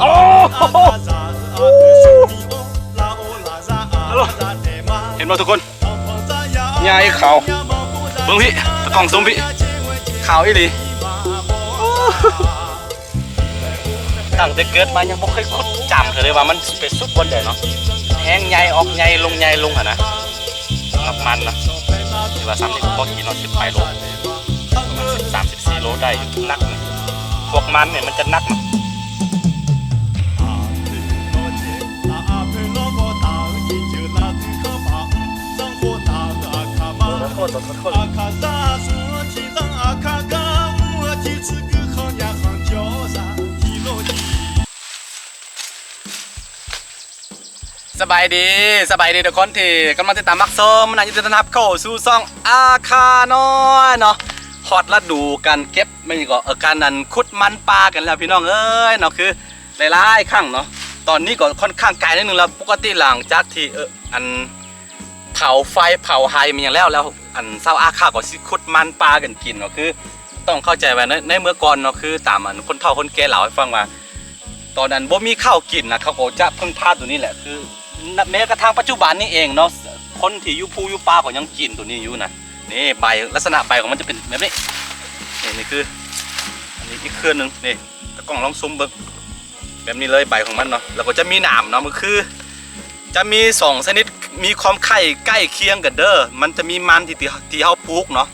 ໂອ້ໂຫ ເຫັນບໍ່ທຸກຄົນ? ໃຫຍ່ຂາວ ເບິ່ງພີ້ ຕາກ້ອງຊູມພີ້ ຂາວອີ່ຫຼີ. ຕັ້ງແຕ່ເກີດມາຍັງບໍ່ເຄີຍຂຸດຈຳເທື່ອເລີຍວ່າມັນໄປສຸດບ່ອນໃດເນາະ. ແຮງໃຫຍ່ອອກໃຫຍ່ລົງໃຫຍ່ລົງຫັ້ນນະ. ສຳລັບມັນນະ ຖືວ່າສ່ຳນີ້ກໍພໍກິນເນາະ ສິບປາຍໂລ ປະມານສິບສາມ ສິບສີ່ໂລໄດ້ຢູ່ ໜັກ. ພວກມັນນີ້ມັນຈະໜັກເນາະ. ສະບາຍດີ ສະບາຍດີທຸກຄົນທີ່ກຳລັງຕິດຕາມຮັບຊົມນະ. ຍິນດີຕ້ອນຮັບເຂົ້າສູ່ຊ່ອງອາຄານ້ອຍເນາະ. ຮອດລະດູການເກັບ ແມ່ນຫຍັງກໍ ເອີ ການອັນຂຸດມັນປ່າກັນແລ້ວພີ່ນ້ອງເອີຍເນາະ. ຄືຫຼາຍໆຄັ້ງເນາະ ຕອນນີ້ກໍຄ່ອນຂ້າງກາຍໜ້ອຍໜຶ່ງແລ້ວ. ປົກກະຕິຫຼັງຈາກທີ່ ເອີ ອັນ ເຜົາໄຟເຜົາໄຮ່ແມ່ນຫຍັງແລ້ວ ແລ້ວອັນຊາວອາຄາກໍຊິຂຸດມັນປ່າກັນກິນເນາະ. ຄືຕ້ອງເຂົ້າໃຈວ່າໃນ ໃນເມື່ອກ່ອນເນາະ ຄືຕາມອັນຄົນເຖົ້າຄົນແກ່ເລົ່າໃຫ້ຟັງວ່າ ຕອນນັ້ນບໍ່ມີເຂົ້າກິນນະ ເຂົາກໍຈະເພິ່ງພາໂຕນີ້ແຫຼະ. ຄືແມ້ກະທັ່ງປັດຈຸບັນນີ້ເອງເນາະ ຄົນທີ່ຢູ່ພູຢູ່ປ່າກໍຍັງກິນໂຕນີ້ຢູ່ນະ. ນີ້ໃບ ລັກສະນະໃບຂອງມັນຈະເປັນແບບນີ້. ນີ້ ນີ້ຄື ອັນນີ້ອີກເຄືອໜຶ່ງ ນີ້ ຕາກ້ອງລອງຊູມເບິ່ງ. ແບບນີ້ເລີຍໃບຂອງມັນເນາະ. ແລ້ວກໍຈະມີໜາມເນາະ ມັນຄືຈະມີສອງຊະນິດ ມີຄວາມຄ້າຍໃກ້ຄຽງກັນເດີ. ມັນຈະມີມັນທີ່ ທີ່ ທີ່ເຮົາປູກເນາະ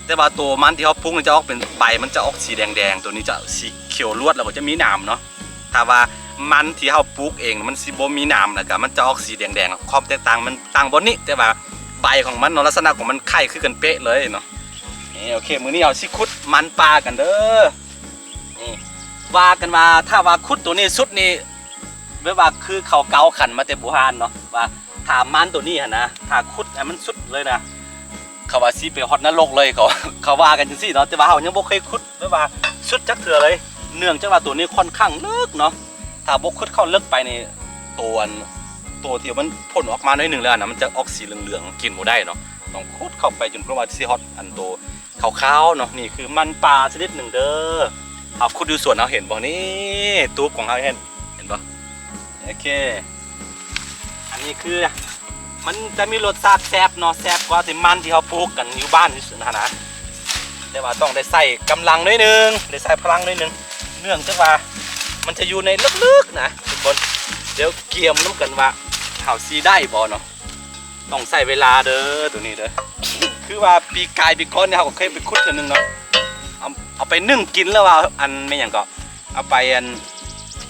ແຕ່ວ່າໂຕມັນທີ່ເຮົາປູກນີ້ຈະອອກເປັນ ໃບມັນຈະອອກສີແດງໆ ໂຕນີ້ຈະສີຂຽວລວດ ແລ້ວກໍຈະມີໜາມເນາະ. ຖ້າວ່າມັນທີ່ເຮົາປູກເອງມັນຊິບໍ່ມີໜາມ ແລ້ວກໍມັນຈະອອກສີແດງໆ. ຄວາມແຕກຕ່າງມັນຕ່າງບ່ອນນີ້ ແຕ່ວ່າໃບຂອງມັນເນາະ ລັກສະນະຂອງມັນຄ້າຍຄືກັນເປະເລີຍເນາະ. ນີ້ ໂອເຄ ມື້ນີ້ເຮົາຊິຂຸດມັນປ່າກັນເດີ. ນີ້ ວ່າກັນວ່າ ຖ້າວ່າຂຸດໂຕນີ້ສຸດນີ້ ແບບວ່າຄືເຂົາກ່າວຂານມາແຕ່ບູຮານເນາະ ວ່າຖ້າມັນໂຕນີ້ຫັ້ນນະ ຖ້າຂຸດໃຫ້ມັນສຸດເລີຍນະ ເຂົາວ່າຊິໄປຮອດນະລົກເລີຍ ເຂົາ ເຂົາວ່າກັນຈັ່ງຊີ້ເນາະ. ແຕ່ວ່າເຮົາຍັງບໍ່ເຄີຍຂຸດແບບວ່າສຸດຈັກເທື່ອເລີຍ ເນື່ອງຈາກວ່າໂຕນີ້ຄ່ອນຂ້າງເລິກເນາະ. ຖ້າບໍ່ຂຸດເຂົ້າເລິກໄປນີ້ ໂຕອັນ ໂຕທີ່ມັນພົ້ນອອກມາໜ້ອຍໜຶ່ງແລ້ວນະ ມັນຈະອອກສີເຫຼືອງໆ ກິນບໍ່ໄດ້ເນາະ. ຕ້ອງຂຸດເຂົ້າໄປຈົນກວ່າຊິຮອດອັນໂຕ ຂາວໆເນາະ. ນີ້ຄືມັນປ່າຊະນິດໜຶ່ງເດີ ເຮົາຂຸດຢູ່ສວນເຮົາ ເຫັນບໍ່? ນີ້ຕູບຂອງເຮົາ ເຫັນ ເຫັນບໍ່? ໂອເຄ ອັນນີ້ຄືມັນຈະມີລົດຊາດແຊບເນາະ ແຊບກວ່າທີ່ມັນທີ່ເຮົາປູກກັນຢູ່ບ້ານຢູ່ຫັ້ນນະ. ແຕ່ວ່າຕ້ອງໄດ້ໃຊ້ກຳລັງໜ້ອຍໜຶ່ງ ໄດ້ໃຊ້ພະລັງໜ້ອຍໜຶ່ງ ເນື່ອງຈາກວ່າມັນຈະຢູ່ໃນເລິກໆນະທຸກຄົນ. ດຽວກຽມນຳກັນວ່າເຮົາຊິໄດ້ບໍ່ເນາະ. ຕ້ອງໃຊ້ເວລາເດີ ໂຕນີ້ເດີ. ຄືວ່າປີກາຍປີກ່ອນນີ້ ເຮົາກໍເຄີຍໄປຂຸດເທື່ອໜຶ່ງເນາະ ເອົາ ເອົາໄປໜຶ້ງກິນ ຫຼືວ່າອັນແມ່ນຫຍັງກໍ ເອົາໄປອັນ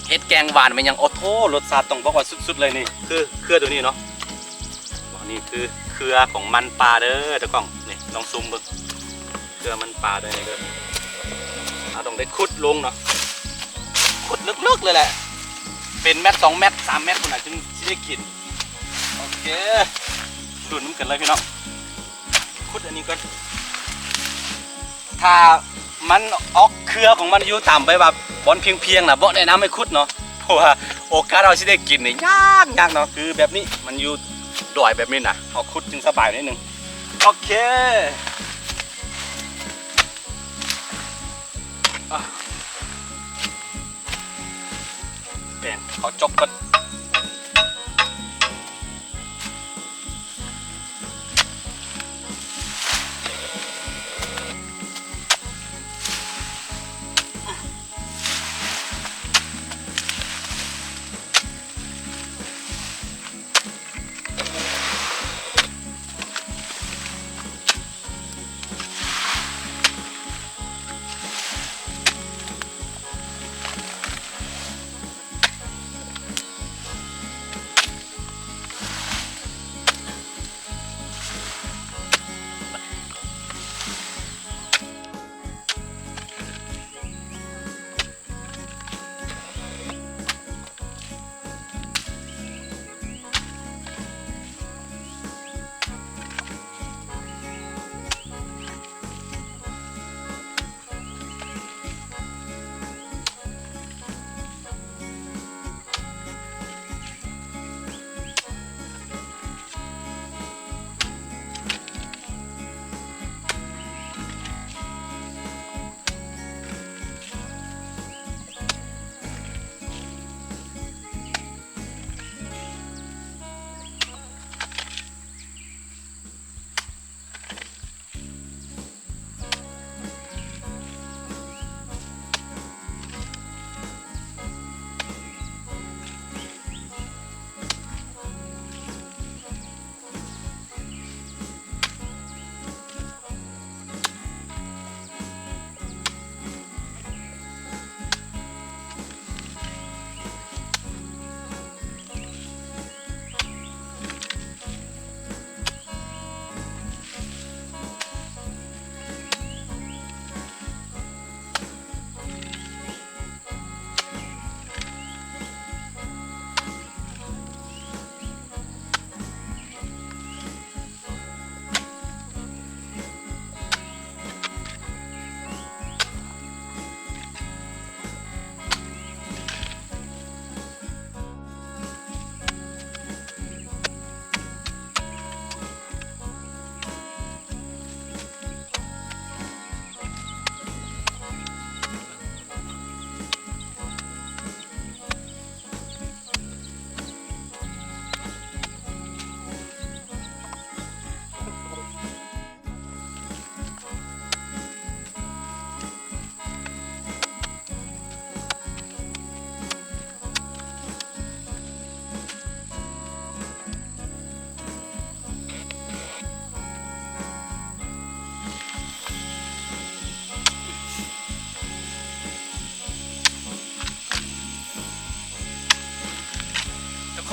ເຮັດແກງຫວານແມ່ນຫຍັງ. ໂອ້ໂທ ລົດຊາດຕ້ອງບອກວ່າສຸດໆເລີຍ. ນີ້ຄືເຄືອໂຕນີ້ເນາະ ນີ້ຄືເຄືອຂອງມັນປ່າເດີ ຕາກ້ອງ ນີ້ລອງຊູມເບິ່ງ ເຄືອມັນປ່າເດີ ນີ້ເດີ. ເຮົາຕ້ອງໄດ້ຂຸດລົງເນາະ ຂຸດເລິກໆເລີຍແຫຼະ ເປັນແມັດສອງແມັດສາມແມັດພຸ້ນນະ ຈຶ່ງຊິໄດ້ກິນ. ໂອເຄ ລຸ້ນນຳກັນເລີຍພີ່ນ້ອງ. ຂຸດອັນນີ້ກ່ອນ ຖ້າມັນອອກເຄືອຂອງມັນຢູ່ຕາມ ແບບວ່າບ່ອນພຽງໆນະ ບໍ່ແນະນຳໃຫ້ຂຸດເນາະ ເພາະວ່າໂອກາດເຮົາຊິໄດ້ກິນນີ້ຍາກໆເນາະ. ຄືແບບນີ້ ມັນຢູ່ດອຍແບບນີ້ນະ ເຮົາຂຸດຈຶ່ງສະບາຍໜ້ອຍໜຶ່ງ. ໂອເຄ ອ່ະ ແປງເຂົ້າຈົກກ່ອນ.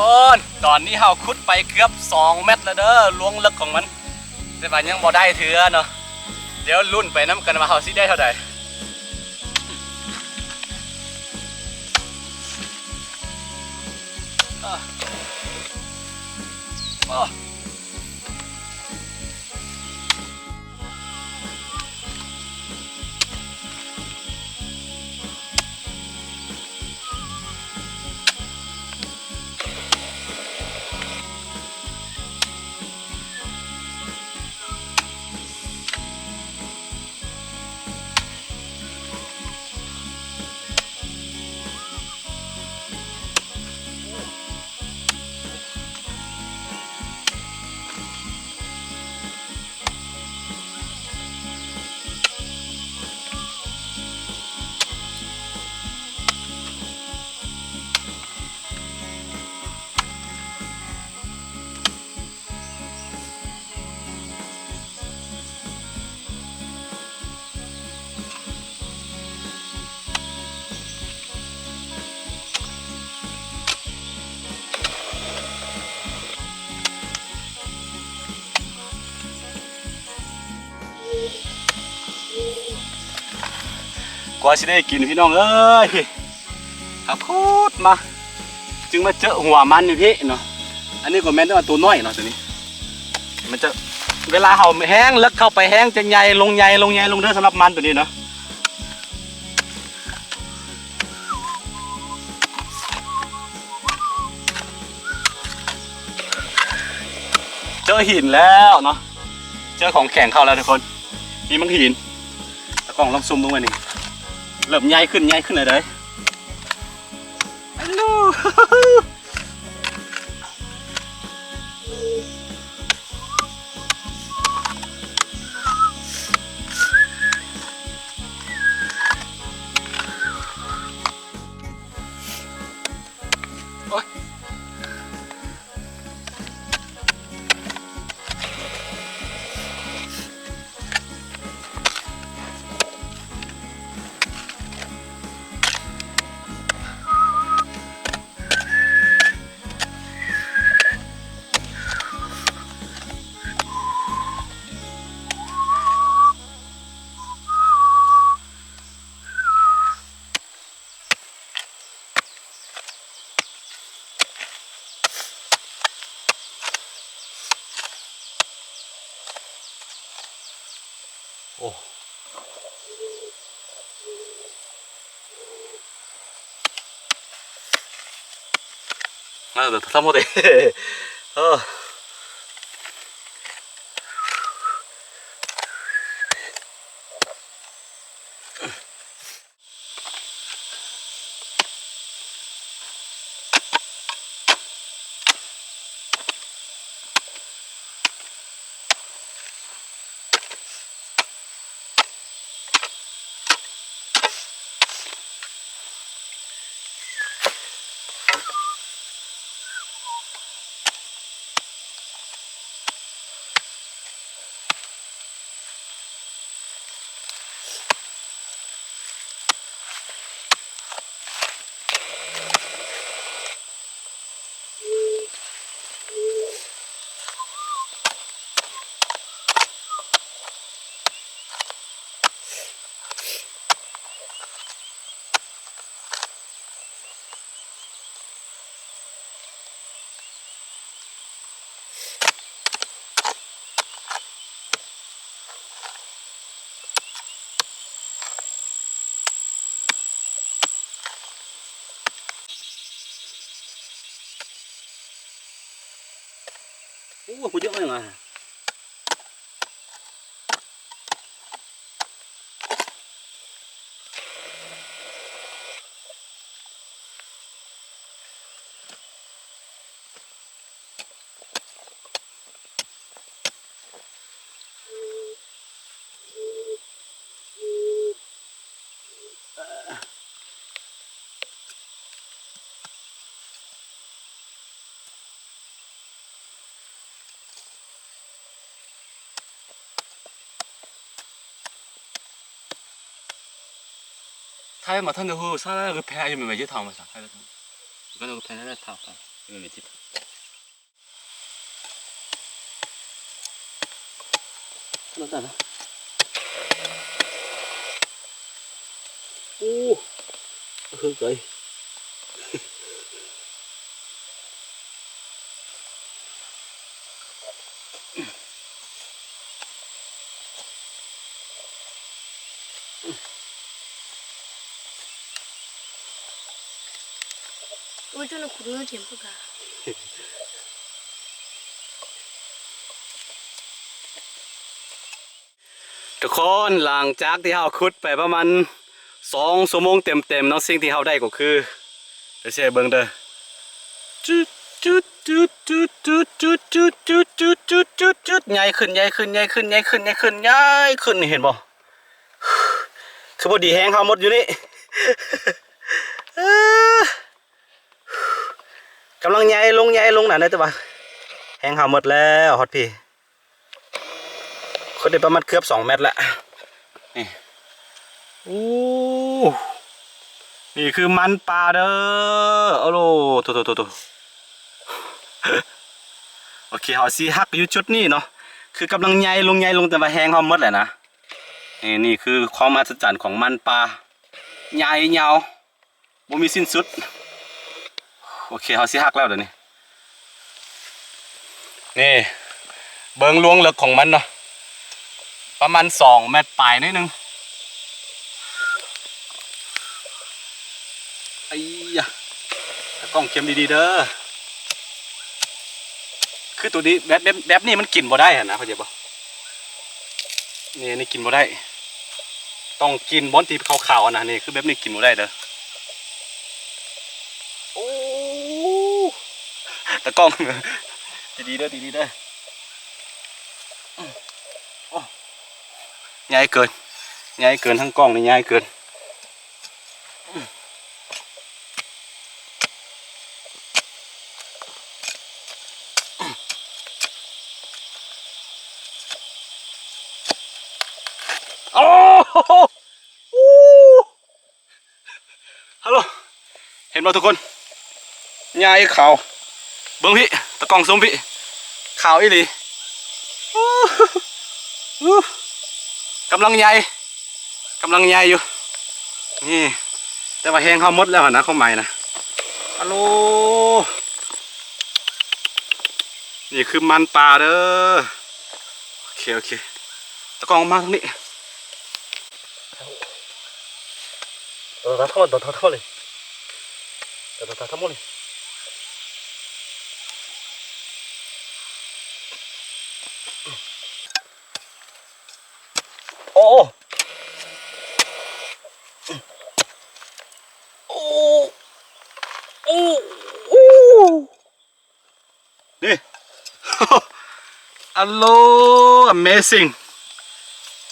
ຄົນ ຕອນນີ້ເຮົາຂຸດໄປເກືອບສອງແມັດແລ້ວເດີ ລວງເລິກຂອງມັນ ແຕ່ວ່າຍັງບໍ່ໄດ້ເທື່ອເນາະ. ດຽວລຸ້ນໄປນຳກັນວ່າເຮົາຊິໄດ້ເທົ່າໃດ. ກວ່າຊິໄດ້ກິນພີ່ນ້ອງເອີຍ ຫາຂຸດມາ ຈຶ່ງມາເຈີຫົວມັນຢູ່ພີ້ເນາະ. ອັນນີ້ກໍແມ່ນແຕ່ວ່າໂຕນ້ອຍເນາະ ໂຕນີ້ ມັນຈະ ເວລາເຮົາແຮງເລິກເຂົ້າໄປແຮງຈະໃຫຍ່ລົງ ໃຫຍ່ລົງ ໃຫຍ່ລົງເດີ ສຳລັບມັນໂຕນີ້ເນາະ. ເຈີຫີນແລ້ວເນາະ ເຈີຂອງແຂງເຂົ້າແລ້ວທຸກຄົນ ມີມັງຫີນ. ຕາກ້ອງລອງຊູມເບິ່ງໄວ້ນີ້ ເລີ່ມໃຫຍ່ຂຶ້ນ ໃຫຍ່ຂຶ້ນແລ້ວເດ້. ໂອ້ຍ ໂອ້ ງານແບບທັງໝົດເດ ເອີ. ໂອ້ ຜູ້ດຽວເອົາຫຍັງອະ? ໄທມາທັນໄດ້ຮູ້ຊາ ແລ້ວກໍແພ້ຢູ່ແມ່ນວ່າເຢຍເທົ່າມາຊະ ໄທແລ້ວກໍ ກໍແພ້ແລ້ວເທົ່າກັນ. ເອີ ຕິດ ນັ້ນນະ ໂອ້ ເຮີ້ຍ ໄກ. ທຸກຄົນ ຫຼັງຈາກທີ່ເຮົາຂຸດໄປປະມານສອງຊົ່ວໂມງເຕັມໆເນາະ, ສິ່ງທີ່ເຮົາໄດ້ກໍຄື ດຽວຊິໃຫ້ເບິ່ງເດີ ຈຸດ ຈຸດ ໃຫຍ່ຂຶ້ນ ໃຫຍ່ຂຶ້ນ ໃຫຍ່ຂຶ້ນ ໃຫຍ່ຂຶ້ນ ໃຫຍ່ຂຶ້ນ ໃຫຍ່ຂຶ້ນ ນີ້ ເຫັນບໍ່? ຄືພໍດີແຮງເຮົາໝົດຢູ່ນີ້ ເອີ ກຳລັງໃຫຍ່ລົງ ໃຫຍ່ລົງນະ ແຕ່ວ່າແຮງເຮົາໝົດແລ້ວ ຮອດພີ້. ຂຸດໄດ້ປະມານເກືອບສອງແມັດລະ ນີ້ ໂອ້ ນີ້ຄືມັນປ່າເດີ ໂອ້ໂລ ໂຖໆໆໆ ໂອເຄ ເຮົາຊິຫັກຢູ່ຈຸດນີ້ເນາະ ຄືກຳລັງໃຫຍ່ລົງ ໃຫຍ່ລົງ ແຕ່ວ່າແຮງເຮົາໝົດແລ້ວນະ ນີ້ ນີ້ຄືຄວາມມະຫັດສະຈັນຂອງມັນປ່າ ໃຫຍ່ຍາວ ບໍ່ມີສິ້ນສຸດ ໂອເຄ ເຮົາຊິຫັກແລ້ວດຽວນີ້ ນີ້ ເບິ່ງລວງເລິກຂອງມັນເນາະ ປະມານສອງແມັດປາຍໜ້ອຍໜຶ່ງ ໄອ້ຍະ ຕາກ້ອງເຄັມດີໆເດີ ຄືໂຕນີ້ ແບບ ແບບ ແບບນີ້ມັນກິນບໍ່ໄດ້ຫັ້ນນະ ເຂົ້າໃຈບໍ່? ນີ້ ນີ້ກິນບໍ່ໄດ້ ຕ້ອງກິນບ່ອນທີ່ຂາວໆຫັ້ນນະ ນີ້ຄືແບບນີ້ກິນບໍ່ໄດ້ເດີ ໂອ້ ຕາກ້ອງ ດີໆເດີ ດີໆເດີ ໂອ້ ໃຫຍ່ເກີນ ໃຫຍ່ເກີນ ທັງກ້ອງນີ້ໃຫຍ່ເກີນ. ໂອ້ໂຫ ໂອ້ ຮັລໂຫຼ ເຫັນບໍ່ທຸກຄົນ? ໃຫຍ່ຂາວ ເບິ່ງພີ້ ຕາກ້ອງຊູມພີ້ ຂາວອີ່ຫຼີ ໂອ້ ກຳລັງໃຫຍ່ ກຳລັງໃຫຍ່ຢູ່ ນີ້ ແຕ່ວ່າແຮງເຮົາໝົດແລ້ວຫັ້ນນະ ຄວາມໝາຍນະ ອາໂລ ນີ້ຄືມັນປ່າເດີ ໂອເຄ ໂອເຄ ຕາກ້ອງມາທາງນີ້ ໂດດທາງໝົດ ໂດດທາງໝົດເລີຍ ໂດດທາງໝົດເລີຍ ໂອ້ ໂອ້ ໂອ້ ນີ້ ອາໂລ ອາເມຊິງ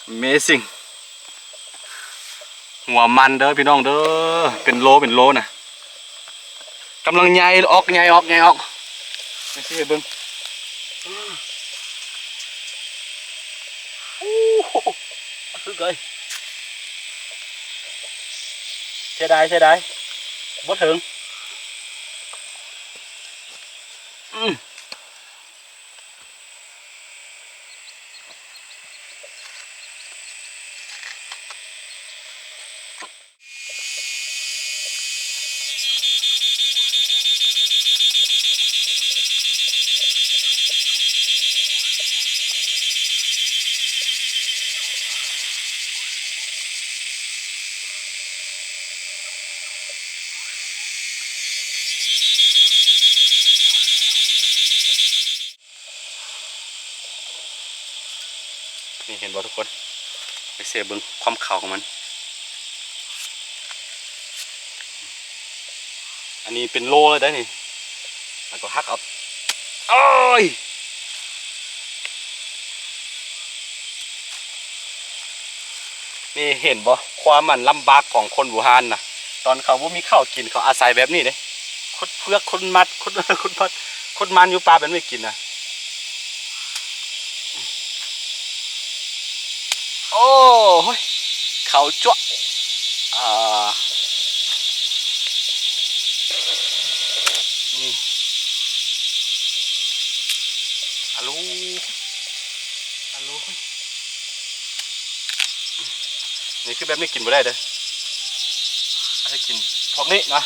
ອາເມຊິງ ຫົວມັນເດີພີ່ນ້ອງເດີ ເປັນໂລ ເປັນໂລນະ ກຳລັງໃຫຍ່ອອກ ໃຫຍ່ອອກ ໃຫຍ່ອອກ ດຽວຊິໃຫ້ເບິ່ງ ໂອ້ໂຫ ຄືເກີຍ ເສຍດາຍ ເສຍດາຍ ບໍ່ເຖິງ ອືມ. ນີ້ເຫັນບໍ່ທຸກຄົນ ໄປເຊເບິ່ງຄວາມຂາວຂອງມັນ ອັນນີ້ເປັນໂລເລີຍໄດ໋ນີ້ ແລ້ວກໍຫັກເອົາ ໂອ້ຍ ນີ້ເຫັນບໍ່ ຄວາມອັນລຳບາກຂອງຄົນບູຮານນະ ຕອນເຂົາບໍ່ມີເຂົ້າກິນ ເຂົາອາໄສແບບນີ້ເດ້ ຂຸດເຜືອກ ຂຸດມັດ ຂຸດ ຂຸດມັດ ຂຸດມັນຢູ່ປ່າແບບນີ້ກິນນະ ໂອ້ຍ ເຂົ້າຈົວະ ອ່າ ນີ້ ນີ້ຄືແບບນີ້ກິນບໍ່ໄດ້ເດີ້ ໃຫ້ກິນພວກນີ້ນະ.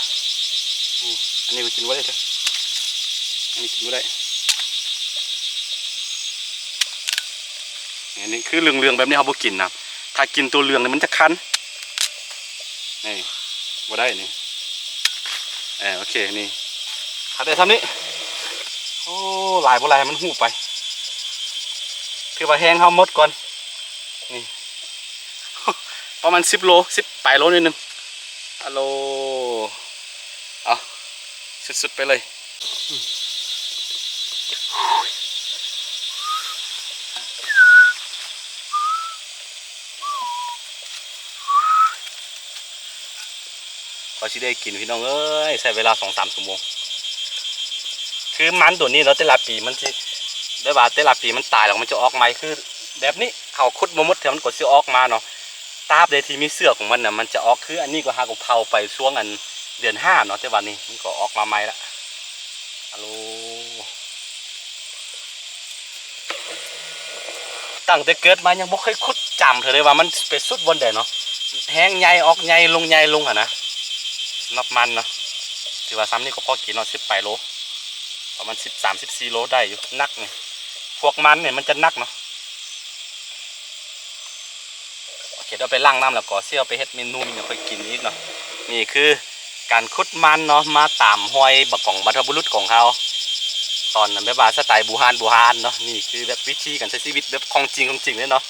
ນີ້ ອັນນີ້ກໍກິນບໍ່ໄດ້ເດີ້ ອັນນີ້ກິນບໍ່ໄດ້. ນີ້ ນີ້ຄືເຫຼືອງໆແບບນີ້ເຮົາບໍ່ກິນນະ ຖ້າກິນຕົວເຫຼືອງນີ້ມັນຈະຄັນ ນີ້ ບໍ່ໄດ້ນີ້. ເອີ ໂອເຄ ນີ້ ຄັດໄດ້ຊ່ຳນີ້. ໂອ້ ຫຼາຍບໍ່ຫຼາຍໃຫ້ມັນຫູບໄປ ຖືວ່າແຮງເຮົາໝົດກ່ອນ. ນີ້ ປະມານສິບໂລ ສິບປາຍໂລໜ້ອຍໜຶ່ງ. ອາໂລ ເອົາ ສຸດໆໄປເລີຍ. ກວ່າຊິໄດ້ກິນ ພີ່ນ້ອງເອີຍ ໃຊ້ເວລາສອງສາມຊົ່ວໂມງ. ຄືມັນໂຕນີ້ເນາະ ແຕ່ລະປີມັນຊິ ແບບວ່າແຕ່ລະປີມັນຕາຍແລ້ວມັນຈະອອກໃໝ່ ຄືແບບນີ້ ເຂົາຂຸດບໍ່ໝົດເທື່ອມັນກໍຊິອອກມາເນາະ. ຕາບໃດທີ່ມີເຊື້ອຂອງມັນນະ ມັນຈະອອກ. ຄືອັນນີ້ກໍຫາກໍເຜົາໄປຊ່ວງອັນເດືອນຫ້າເນາະ ແຕ່ວ່ານີ້ມັນກໍອອກມາໃໝ່ລະ. ອາໂລ ຕັ້ງແຕ່ເກີດມາຍັງບໍ່ເຄີຍຂຸດຈຳເທື່ອເລີຍວ່າມັນໄປສຸດບ່ອນໃດເນາະ. ແຮງໃຫຍ່ອອກໃຫຍ່ລົງໃຫຍ່ລົງຫັ້ນນະ ສຳລັບມັນເນາະ. ຖືວ່າຊ່ຳນີ້ກໍພໍກິນເນາະ ສິບປາຍໂລ ປະມານສິບສາມ ສິບສີ່ໂລໄດ້ຢູ່ ໜັກນີ້. ພວກມັນນີ້ມັນຈະໜັກເນາະ. ໂອເຄ ດຽວໄປລ້າງນ້ຳແລ້ວກໍຊິເອົາໄປເຮັດເມນູຫຍັງຄ່ອຍກິນອີກເນາະ. ນີ້ຄືການຂຸດມັນເນາະ ມາຕາມຮອຍບັກຂອງບັນພະບຸລຸດຂອງເຮົາ ຕອນນັ້ນແບບວ່າສະໄຕບູຮານບູຮານເນາະ. ນີ້ຄືແບບວິທີການໃຊ້ຊີວິດແບບຂອງຈິງຂອງຈິງເລີຍເນາະ.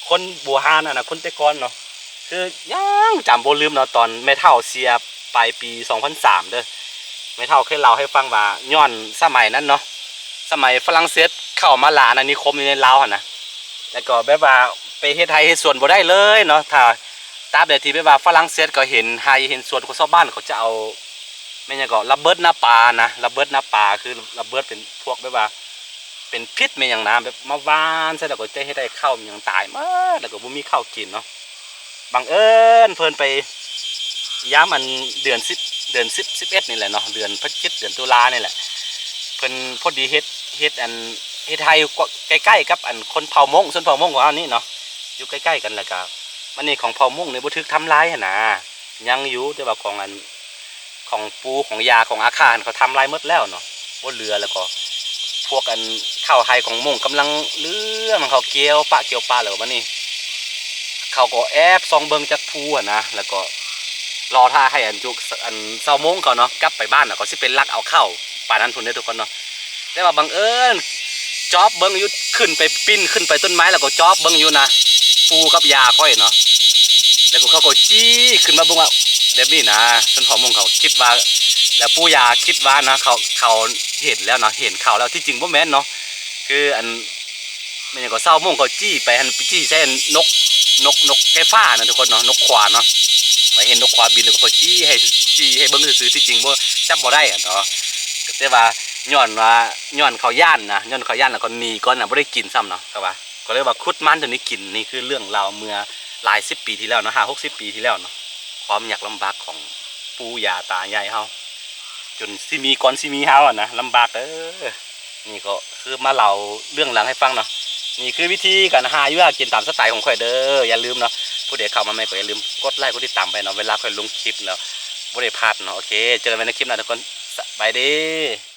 ຄົນບູຮານຫັ້ນນະ ຄົນແຕ່ກ່ອນເນາະ ຄືຍັງຈຳບໍ່ລືມເນາະ ຕອນແມ່ເຖົ້າເສຍປາຍປີສອງພັນສາມເດີ້ ແມ່ເຖົ້າເຄີຍເລົ່າໃຫ້ຟັງວ່າ ຍ້ອນສະໄໝນັ້ນເນາະ ສະໄໝຝຣັ່ງເສດເຂົ້າມາລາອານານິຄົມຢູ່ໃນລາວຫັ້ນນະ ແລ້ວກໍແບບວ່າໄປເຮັດໄຮ່ເຮັດສວນບໍ່ໄດ້ເລີຍເນາະ. ຖ້າຕາບໃດທີ່ແບບວ່າຝຣັ່ງເສດເຂົາເຫັນໄຮ່ເຫັນສວນຂອງຊາວບ້ານ ເຂົາຈະເອົາ ແມ່ນຫຍັງເກາະ ລະເບີດນ້ຳປານະ ລະເບີດນ້ຳປາ ຄືລະເບີດເປັນພວກແບບວ່າເປັນພິດແມ່ນຫຍັງນະ ແບບມາຫວ່ານໃສ່ ແລ້ວກໍຈະເຮັດໃຫ້ເຂົ້າຫຍັງຕາຍໝົດ ແລ້ວກໍບໍ່ມີເຂົ້າກິນເນາະ. ບັງເອີນເພິ່ນໄປຍາມອັນເດືອນສິບ ເດືອນສິບ ສິບເອັດນີ້ແຫຼະເນາະ ເດືອນພະຈິກ ເດືອນຕຸລານີ້ແຫຼະ ເພິ່ນພໍດີເຮັດ ເຮັດອັນ ເຮັດໄຮ່ຢູ່ໃກ້ໆກັບອັນຄົນເຜົ່າມົ້ງ ຊົນເຜົ່າມົ້ງຂອງເຮົານີ້ເນາະ ຢູ່ໃກ້ໆກັນ. ແລ້ວກະ ບາດນີ້ຂອງເຜົ່າມົ້ງນີ້ບໍ່ຖືກທຳລາຍຫັ້ນນາ ຍັງຢູ່ ແຕ່ວ່າຂອງອັນ ຂອງປູ່ຂອງຍ່າຂອງອາຂ້າຫັ້ນ ເຂົາທຳລາຍໝົດແລ້ວເນາະ ບໍ່ເຫຼືອ. ແລ້ວກໍພວກອັນເຂົ້າໄຮ່ຂອງມົ້ງກຳລັງເຫຼືອ ມັນເຂົາກ່ຽວປະກ່ຽວປະ ແລ້ວບາດນີ້ເຂົາກໍແອບສ່ອງເບິ່ງຈາກພູຫັ້ນນະ ແລ້ວກໍລໍຖ້າໃຫ້ອັນຈຸ ອັນຊາວມົ້ງເຂົາເນາະ ກັບໄປບ້ານ ແລ້ວກໍຊິໄປລັກເອົາເຂົ້າປານນັ້ນພຸ້ນເດີ້ທຸກຄົນເນາະ. ແຕ່ວ່າບັງເອີນຈອບເບິ່ງຢູ່ ຂຶ້ນໄປ ປີນຂຶ້ນໄປຕົ້ນໄມ້ ແລ້ວກໍຈອບເບິ່ງຢູ່ນະ ປູ່ກັບຍ່າຂ້ອຍເນາະ ແລ້ວພວກເຂົາກໍຈີ້ຂຶ້ນມາເບິ່ງວ່າແບບນີ້ນະ. ຊົນເຜົ່າມົ້ງເຂົາຄິດວ່າ ແລ້ວປູ່ຍ່າຄິດວ່ານະ ເຂົາ ເຂົາເຫັນແລ້ວເນາະ ເຫັນເຂົາແລ້ວ ທີ່ຈິງບໍ່ແມ່ນເນາະ ຄືອັນ ແມ່ນຫຍັງກໍ ຊາວມົ້ງເຂົາຈີ້ໄປຫັ້ນ ໄປຈີ້ໃສ່ນົກ ນົກ ນົກໄກ່ຟ້ານະທຸກຄົນເນາະ ນົກຂວາເນາະ ໄປເຫັນນົກຂວາບິນ ແລ້ວກໍເຂົາຈີ້ໃຫ້ ຈີ້ໃຫ້ເບິ່ງຊື່ໆ ທີ່ຈິງບໍ່ ຈັບບໍ່ໄດ້ຫັ້ນເນາະ. ແຕ່ວ່າຍ້ອນວ່າ ຍ້ອນເຂົາຢ້ານນະ ຍ້ອນເຂົາຢ້ານ ແລ້ວກໍໜີກ່ອນນະ ບໍ່ໄດ້ກິນຊ້ຳເນາະ ກໍວ່າ ກໍເລີຍວ່າຂຸດມັນຕົວນີ້ກິນ. ນີ້ຄືເລື່ອງລາວເມື່ອຫຼາຍສິບປີທີ່ແລ້ວເນາະ ຫ້າຫົກສິບປີທີ່ແລ້ວເນາະ ຄວາມຍາກລຳບາກຂອງປູ່ຍ່າຕາໃຫຍ່ເຮົາ ຈົນຊິມີ ກ່ອນຊິມີເຮົາຫັ້ນນະ ລຳບາກເດີ້. ນີ້ກໍຄືມາເລົ່າເລື່ອງຫຼັງໃຫ້ຟັງເນາະ. ນີ້ຄືວິທີການຫາຢູ່ຫາກິນຕາມສະໄຕຂອງຂ້ອຍເດີ້. ຢ່າລືມເນາະ ຜູ້ໃດເຂົ້າມາໃໝ່ກໍຢ່າລືມກົດໄລກົດຕິດຕາມໄວ້ເນາະ ເວລາຂ້ອຍລົງຄລິບແລ້ວບໍ່ໄດ້ພາດເນາະ. ໂອເຄ ເຈີກັນໃໝ່ໃນຄລິບໜ້າທຸກຄົນ ສະບາຍດີ.